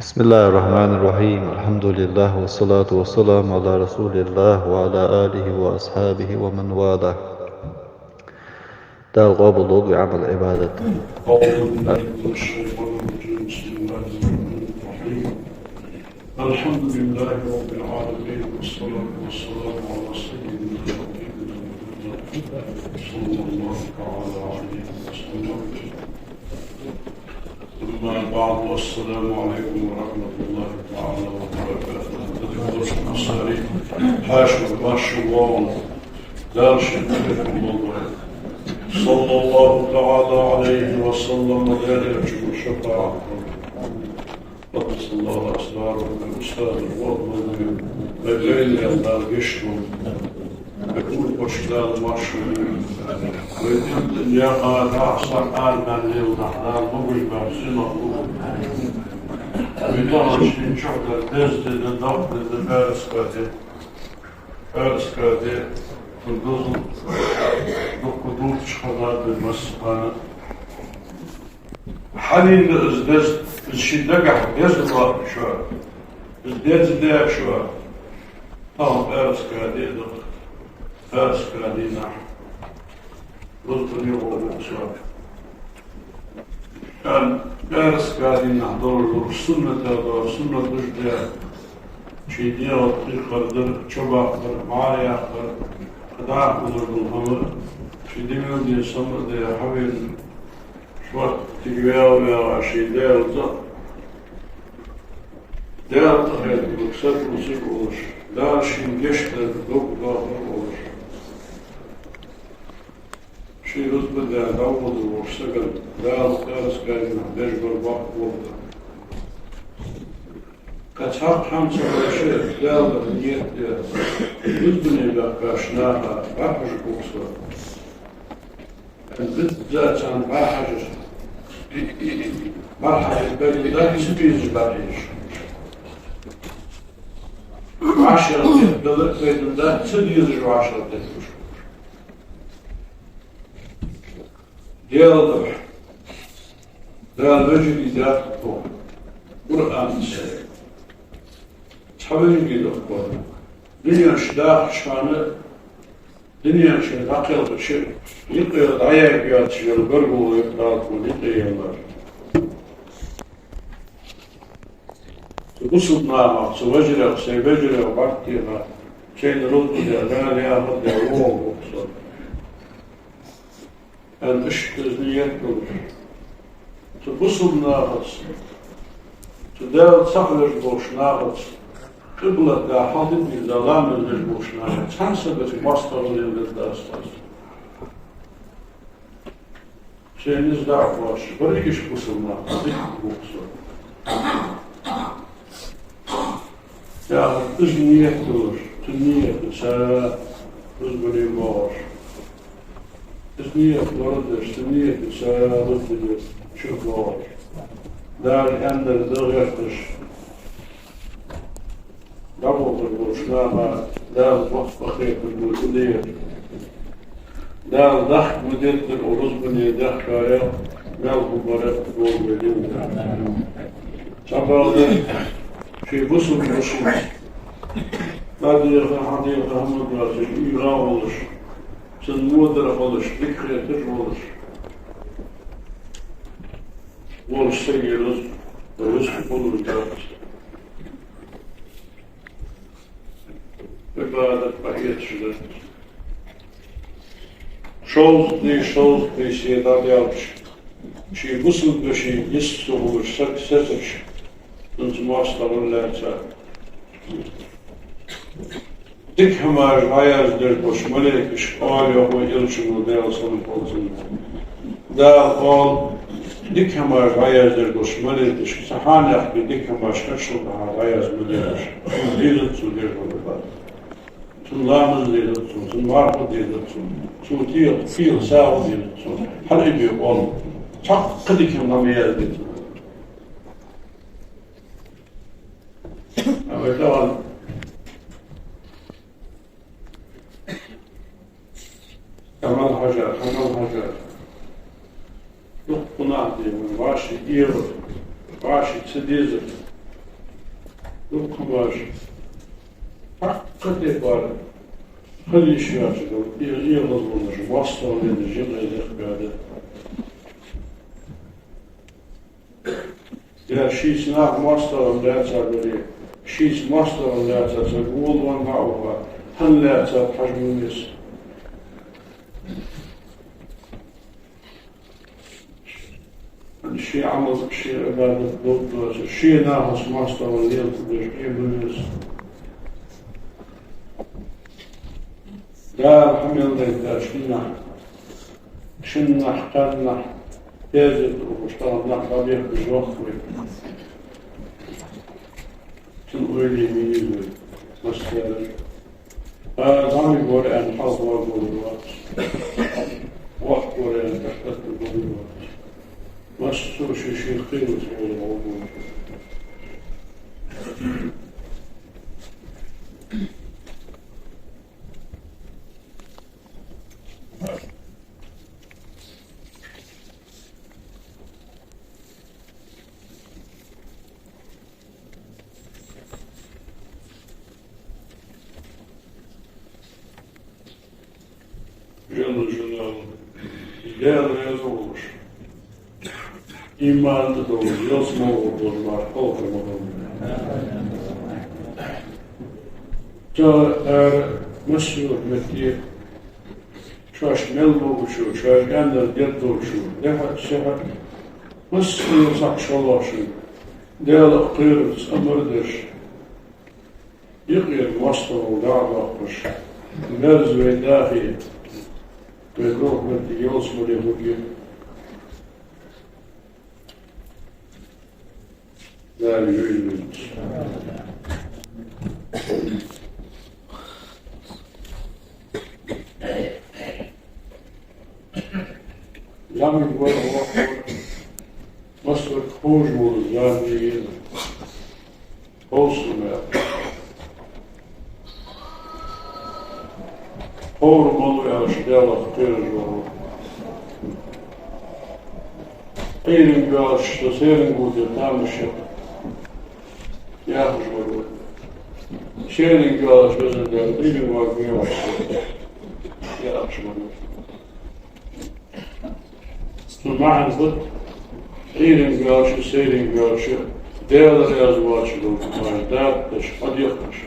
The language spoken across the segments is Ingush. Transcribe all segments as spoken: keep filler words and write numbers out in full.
بسم الله الرحمن الرحيم. الحمد لله والصلاة والسلام على رسول الله وعلى آله وأصحابه ومن والاه. Дала къоабал долда вай Ӏамал, Ӏибадат. أعوذ بالله من الشيطان الرجيم. بسم الله الرحمن الرحيم. الحمد لله رب العالمين، والصلاة والسلام على سيدنا وحبيبنا محمد صلى الله تعالى عليه وسلم. أما بعد، والسلام عليكم ورحمة الله تعالى وبركاته. حاشا باشا الله. دار شكرا الله. صلى الله تعالى عليه وسلم. دار شكرا. قدس الله أسراره. أستاذ الوطن. بين الله يشكر. Бекур кхош Дала маршо йойла. Вай тӀемтӀа яха дӀа саг ардан леладахь, Дала могаш баьб синош лу. Вай тӀехьа шин чухь дар деза ди да, доккха ди да, Пхьарасскади. Пхьарасскади, цун дозал дукха дувцаш хазар да массахана. Хьанна из деза, из ший дагахь деза лоархӀаш вар, из деза лоархӀаш вар. Тахан Пхьарасскади да, Пхьарасскади нах. Рузбане гӀо бу со. ТӀаккха Пхьарасскади нах долаш долаш суннатех дола, суннат луш да. Ший дегӀа тӀа кхиххар дар, чо баккхар, мӀара яккхар, кхы дӀахо хулаш дола хӀама, ший дегӀа ден самар да хьавена. Шортта тига ваьв-ваьв ший Даьла цӀа. Даьла тӀахетарг саг вусарг волаш, Дала шийна гешт дарг дог доахарг волаш. Ший рузба даьнна дӀавода волаш сагана Дала Пхьарасскади нах деш бар бакъ болда. Кхы цхьаккха хӀама ца ховш, Даьла духьа нийят де, рузбане баьхкача наха бӀарахьажаргва со. Бизза царна бӀарахьажар. БӀарахьажар пайда дац, ца безаш бӀарахьежаш. ВӀашагӀтехар пайда дац, ца дезаш вӀашагӀтехаш. Даьла духьа. Дала вежарий даьд тхо. Къуръан цхьа вежарий да тхо. Дунен чу дахача хана, дунен чу дӀакхелхача, юкъера дӀаяьннаяц шоайла гаргало юкъе Дала тхона юкъе еннар. Цу бусалба нахах, цу вежарех, сай вежарех бӀаргтеха, шоайна рузба де, Дала яхар де, вогӀа ву со. Ан иштта из нийят долаш. Цу бусалба нахаца, цу Даьла цхьа хьожаш болча нахаца, къиблата хьалдитниг да ламаз деш болча нахаца, цхьан сагаца моастагӀал леладергдац аз. Шоай низ дӀа а кхоачаш, берригаш бусалба нах, дика боху со. Яхар, из нийят долаш, цу нийятаца рузбане боагӀаш. Из нийят лорадеш, цу нийятаца рузбане чу боагӀаш. Дала аьннар дан гӀерташ. ДӀаболхаш болча наха Дала боккха къахетам бу укх дегӀа. Дала дахка ма дергдар укх рузбане даьхкарех, мел хӀама бар а долга дилла. Цхьабакъда, ший бусалба вешийца дӀадеха, хьадеха хӀама доацаш, ийгӀа волаш, цун модар хулаш, дика хеташ волаш, волча сага рузба, рузба хулаш дац. Ӏибадат къахеташ да. Шовзткъа ди, шовзткъа ди се дӀадаьлча, ший бусалба вешийна нийсса хулаш саг сецача, цунца моастагӀал лаьца. Дика хӀамаш дӀаяздеш болча малейкашка оал йоах вай Элчано, Даьла салам хилда цунна. Дала оал, дика хӀамаш дӀаяздеш болча малейкашка, цхьа хьанехк дика хӀамаш хьаьшал тӀехьа дӀаязде ма дезаш. Цунна дезац цо деш дола ӀибадатӀа. Цунна ламаз дезац цо, цунна марха дезац цо, цо тӀера кхел сагӀа дезац цо. Хьал а бе оал, цхьаккха дика хӀама ма язде цо. Амма тахана Амал хьажар, амал хьажар. Дукха нах дий вай, вӀаший эгӀар, вӀаший ца дезар. Дукха хӀамаш, хьакъ тайпара хила йиш йоацаш дола, э, э, возможность, моастагӀал лелаш жимма дехкада. Е шийца наха моастагӀал лаьцаб аьле, шийца моастагӀал лаьца саг волавенна ваха, хӀана лаьцаб хьажа ма веза. Ший Ӏамал, ший Ӏибадат долаш доацаш, ший нахаца моастагӀал лелабеш, э, ма веза. Дала хьа мел дайташ динах, шиннахьа, кхаьннахьа, безам беш, тӀехьа нах дӀабехкаш вахавой. Цун ойла ма йий вай, массараш. Ӏа зӀамига вар аьнна хьалха вагӀа вац. Воккха вар аьнна тӀехьа тӀатта вагӀа вац. Массо а ший-ший кхерус вагӀа вац. Жалла Жалалухьу, Даьла раьза волаш, иман тӀа долаш, ялсмала гӀур долаш мара хьалха ма хилда. Цу тӀара массайолча метте шоашта мел лувчо, шоаш аьннар дергдолчо, дехьа а, сехьа а, массайола саг шоллагӀчунна Даьлах кхерарца амар деш, юкъера моастагӀал дӀадоаккхаш, мерза вай дахе, вай гӀулакх ялсмале хургья. Дала вай веза. ЗӀамига вар, воккха вар, массавар ховш вола зама я из. Ховсам яр. Ховр малув аьлча, Даьлах кхераш вар ва. Ӏуйранга ваьлча, со сайранга ва де тамаш я яхаш вар ва. Сайранга ваьлча, Везан Даьла, Ӏуйранга вагӀа везаш ва яхаш вар ва. Цун маӀан хӀанз: Ӏуйранга ваьлча, сайранга ваьлча, Даьла раьза воацаш дола хӀамаш датташ, хьадехкаш,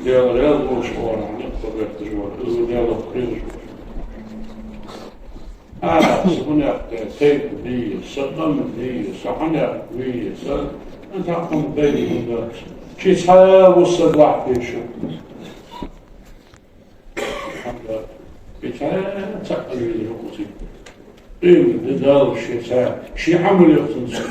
Даьла раьза волча оагӀорахьа никъ бе бетташ вар, из ва Даьлах кхераш вар. А, са хӀанех тайпа дий, са къам дий, са хьанех вий, са, а, цхьаккха къам дайди хӀама дац. Ший цхьа вусса дохьтеша. Хьамда, и цхьа цхьаккха веза хӀама цига. Къемат ди даллалца ший цхьа, ший Ӏамал яхцун саг.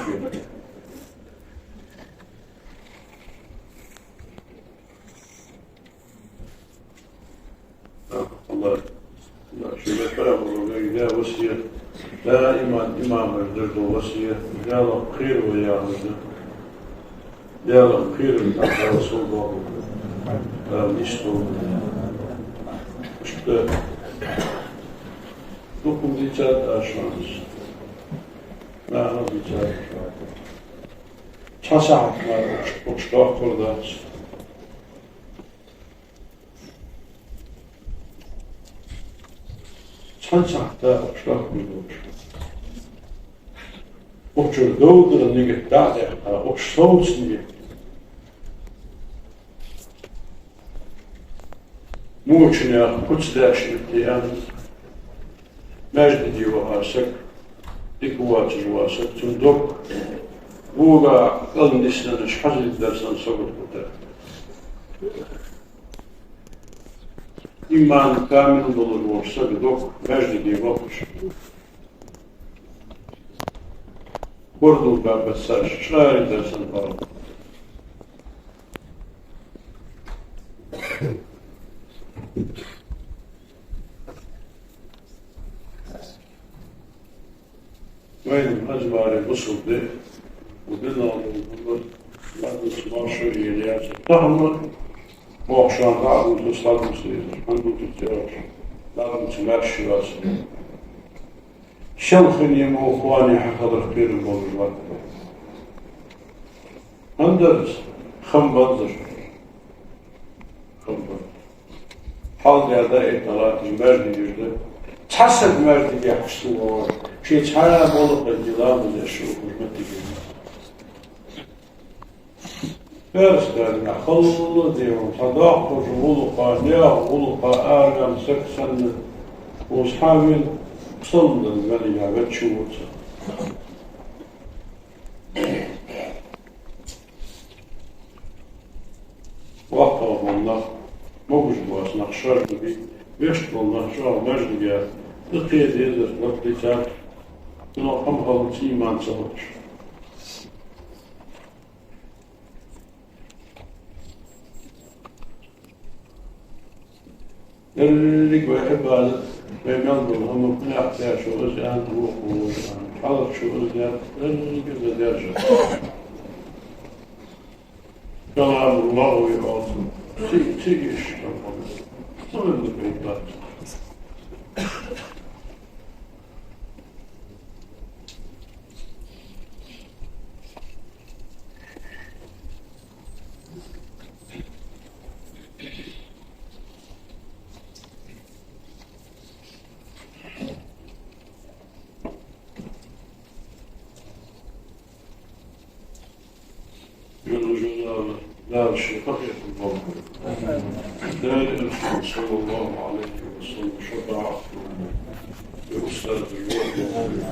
АллахӀ, АллахӀ, ший бетта паргӀато вайга даь васкет, даим имамаша деш дола васкет, Даьлах кхера вай яхаш да. Даьлах кхерар тӀа Дала сов долда, Дала нийсдолда. Иштта дукха дийцад аз шоана, наха дийцад аз шоана. Цхьа сахьат мара укх-, укхаза доккхар дац. Цхьан сахьата укхаза доккхар долаш. Укх чура довдара нигат дӀа а даьккха, укхаза совца нигат. Моча наьха куц даьча метте аьнна, маьждиге ваха саг, дика воацаш вола саг, цун дог вога кӀал ниссанаш хьазийта дар санна сагот хургда. Иман камил долаш волча сага дог маьждиге вахаш, бордал баьбац саг чӀари дар санна хургда. Вайна хӀанз маре бусалба ди, укх динах дола хӀама, ладувгӀа маьрша яр яц. Тахан мо шоана дӀа а дувцаш, ладувгӀа ца езаш, хӀана дувцар ца оалаш, ладувгӀа маьрша яц. Селхан мо хӀанз хьахиларах кхерам болаш латт. ХӀана дар из? Хам баьзар. Хам баьзар. Хьал дер да, э, талаташ маьждигаш да. Цхьа саг маьждиге хьашту вар. Ший цхьа болу къа дила ламаз еш ухур моттиг я. Перс даьлла халла дийна, цхьа доккхача гӀулакха, наьха гӀулакха, аргӀан саг санна, укхаза хьавена, псалм дала ваьннараш ваьчча вуца. ВоккхагӀа бола нах, могаш боаца нах шоаш бий, вешта бола нах чӀоагӀа маьждиге, дӀакхета дезар, лакхлийцар, но къам хилча иман ца хилча. Деррига вай Ӏибадат, вай мел дола хӀама, кхаьчачо из аьнна, вокхо из аьнна, хьалхарчо из даьд, деррига из даьржа. Каламул лагӀви оал цунах. Цига, цига йиш хӀама. Ца венна бейт бац. Йолаш йола Дала ший къахетам болба. Даьла Элчано, саллаллахӀу Ӏалайхи ва саллам, шафаӀат лолда. Вай устаза йоах.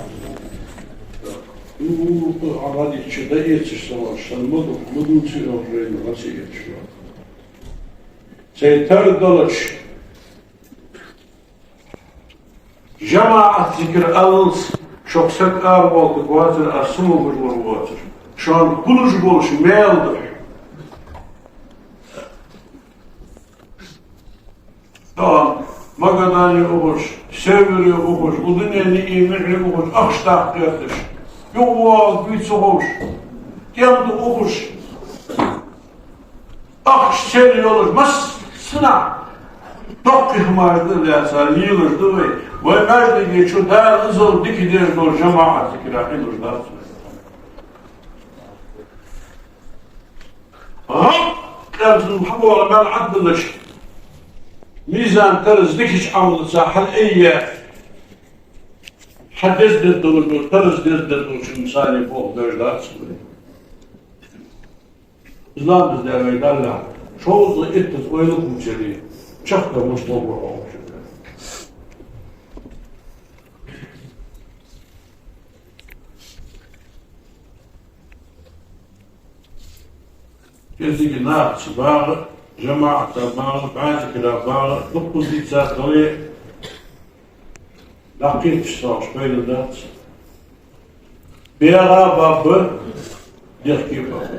Ну, Ӏа дийцача дӀаэцаш ца ваьш, сан ма ду, ма дувций оаха вайна, ма ца эцаш ваьш. Цай тара долаш, жамаӀат зикар аллалца, шох саг ара волтаргвацар, ара самогаш вар воацар. Шоана хулаш болаш мел да. Шоана Магадане ухаш, Севере ухаш, укх дунен ниӀматаш ухаш, ахча даккха гӀерташ, юхавоагӀаргвий ца ховш, тӀем тӀа ухаш. Ахча цӀена йолаш массанахьа доккхий хӀамаш да лаьца лелаш да вай. Вай маьждиге чу Дала иззал дика деш дола жамаӀат зикара хьулаш дац вай. ГӀалгӀай къаьмза хьабоагӀа мел Ӏаддалаш, мизан тараз дикача Ӏамалца хьалъайя, хьадеза деза долаш дола, тараз деза деза долчун мисале бохабеш дац вай. Ламаз даь вай Далла, шовзткъа иттаза ойла кхувсаре, чехка муш богур хьогӀ. Кхезига нахаца багӀа, жамаӀата багӀа, бӀаьзикара багӀа, дуккхаза дийца дале, дӀакхеташ ца ховш пайда дац. БегӀа бабба, дехке бабба.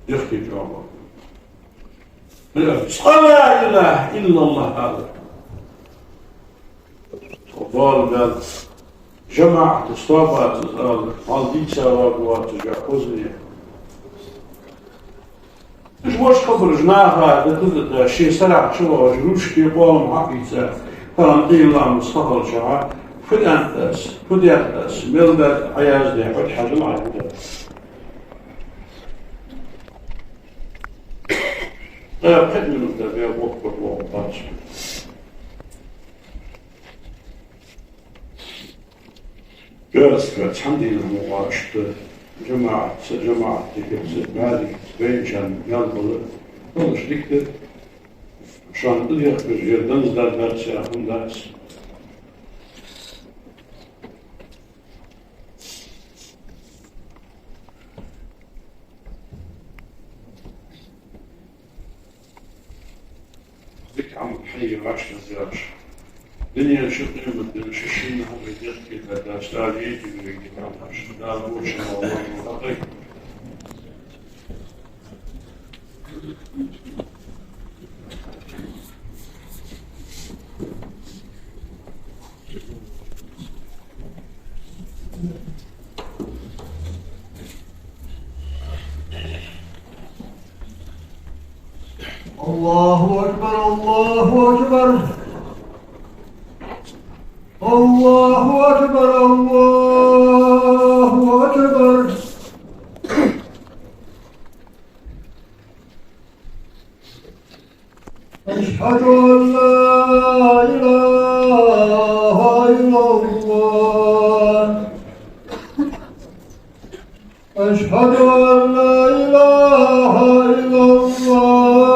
Дехке чӀоагӀа бабба. Цкъа ла илахӀа иллаллахӀ ала. Тхо бала баьлча, жамаӀатаца тоабац из ала, хьал дийца варгвоацаш хоза. Уж вож хабараш наха дӀадала, ший сарахьа чу вагӀаш, ручки, къоалам хьаийца, тахан Ӏуйра ламаз хьахилча, фу аьннад аз, фу даьд аз, мел даьд Ӏа язде, хьо тӀехьажал Ӏа хӀу даьд. ТӀаккха пхи минута бе воккхар вогӀа бац. Герзка цхьан дийнахьа ма вац, иштта жамаӀатаца, жамаӀат дикаца, бӀаьзикаца, вайначарна мел бала, балаш дика да, шоана тӀадехкаш, ер данза дар дац, яхун дац. Дика Ӏамал хьайна вӀаштӀехьа даьлча, дунен шу, къематден шу, шийна хьалха дехке даьлча, Дала еза вайга дика Ӏамалаш. Дала воча ма вай, вай. الله أكبر، الله أكبر. الله أكبر، الله أكبر. أشهد أن لا إله إلا الله. أشهد أن لا إله إلا الله.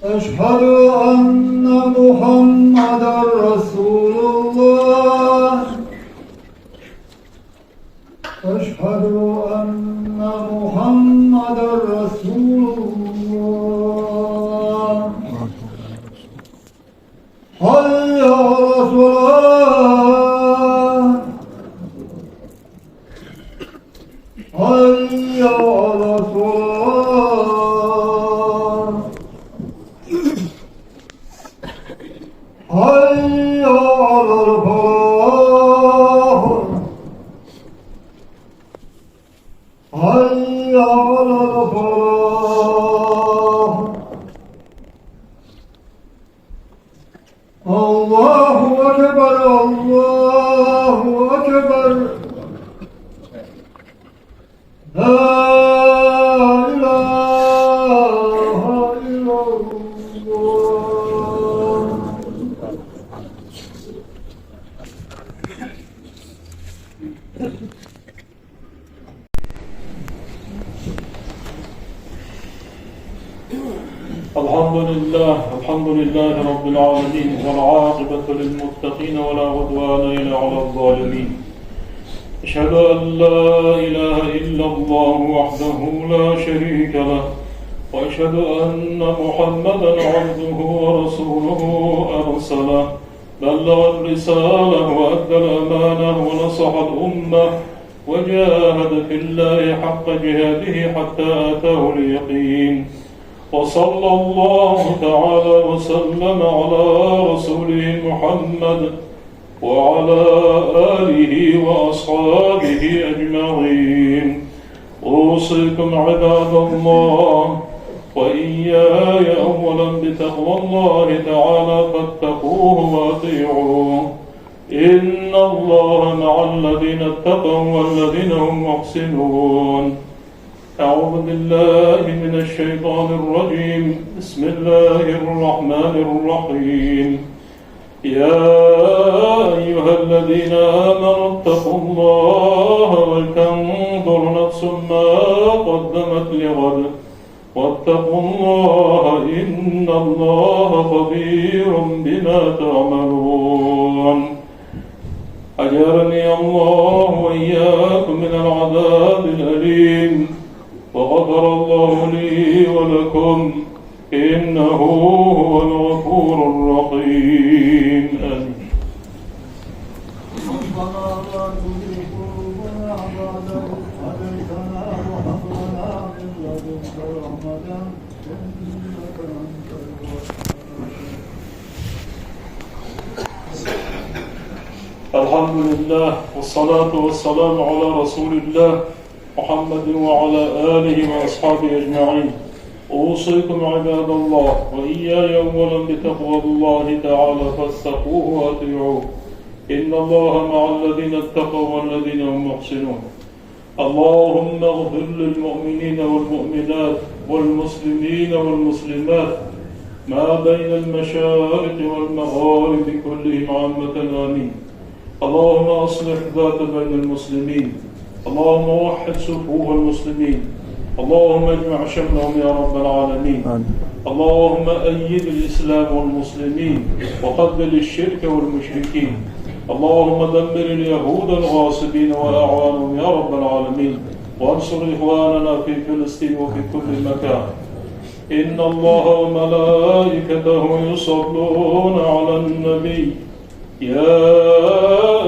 أشهد أن محمدا رسول الله. أشهد أن محمدا رسول الله. حي على الصلاة. حي على الصلاة. حي على الفلاح. حي على الفلاح. الله أكبر، الله أكبر. لا إله إلا الله. الحمد لله، الحمد لله رب العالمين، والعاقبة للمتقين، ولا عدوان إلا على الظالمين. أشهد أن لا إله إلا الله وحده لا شريك له، وأشهد أن محمدا عبده ورسوله أرسله، بلغ الرسالة وأدى الأمانة ونصح الأمة، وجاهد في الله حق جهاده حتى أتاه اليقين. وصلى الله تعالى وسلم على رسوله محمد وعلى آله وأصحابه أجمعين. أوصيكم عباد الله وإياي أولا بتقوى الله تعالى فاتقوه وأطيعوه. إن الله مع الذين اتقوا والذين هم محسنون. أعوذ بالله من الشيطان الرجيم. بسم الله الرحمن الرحيم. يا أيها الذين آمنوا اتقوا الله ولتنظر نفس ما قدمت لغد واتقوا الله إن الله خبير بما تعملون. أجارني الله وإياكم من العذاب الأليم، وغفر الله لي ولكم، إنه هو الغفور الرحيم. آمين. ربنا لا تزغ قلوبنا بعد إذ هديتنا وهب لنا من لدنك رحمة إنك أنت الوهاب. الحمد لله، والصلاة والسلام على رسول الله محمد وعلى آله وأصحابه أجمعين. أوصيكم عباد الله وإياي أولا بتقوى الله تعالى فاتقوه وأطيعوه. إن الله مع الذين اتقوا والذين هم محسنون. اللهم اغفر للمؤمنين والمؤمنات والمسلمين والمسلمات ما بين المشارق والمغارب كلهم عامة آمين. اللهم أصلح ذات بين المسلمين. اللهم وحد صفوف المسلمين. اللهم اجمع شملهم يا رب العالمين. آمين. اللهم أيد الإسلام والمسلمين وخذل الشرك والمشركين. اللهم دمر اليهود الغاصبين وأعوانهم يا رب العالمين. وانصر إخواننا في فلسطين وفي كل مكان. إن الله وملائكته يصلون على النبي. يا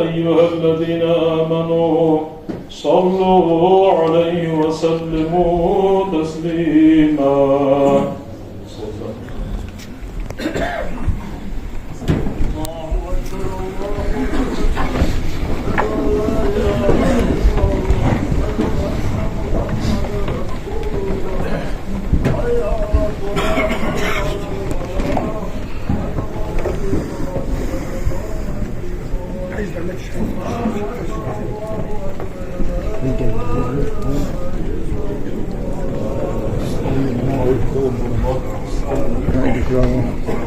أيها الذين آمنوا صلوا عليه وسلموا تسليما. الله أكبر.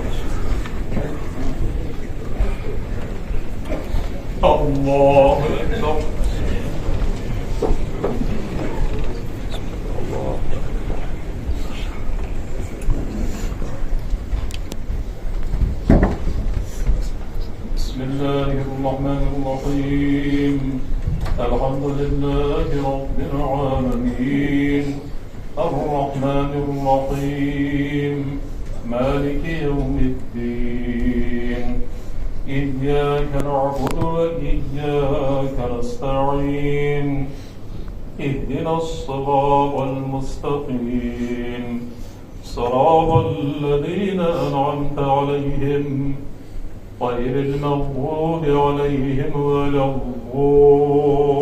بسم الله الرحمن الرحيم. الحمد لله رب العالمين. الرحمن الرحيم. مالك يوم الدين. إياك نعبد وإياك نستعين. اهدنا الصراط المستقيم. صراط الذين أنعمت عليهم غير المغضوب عليهم ولا الضالين.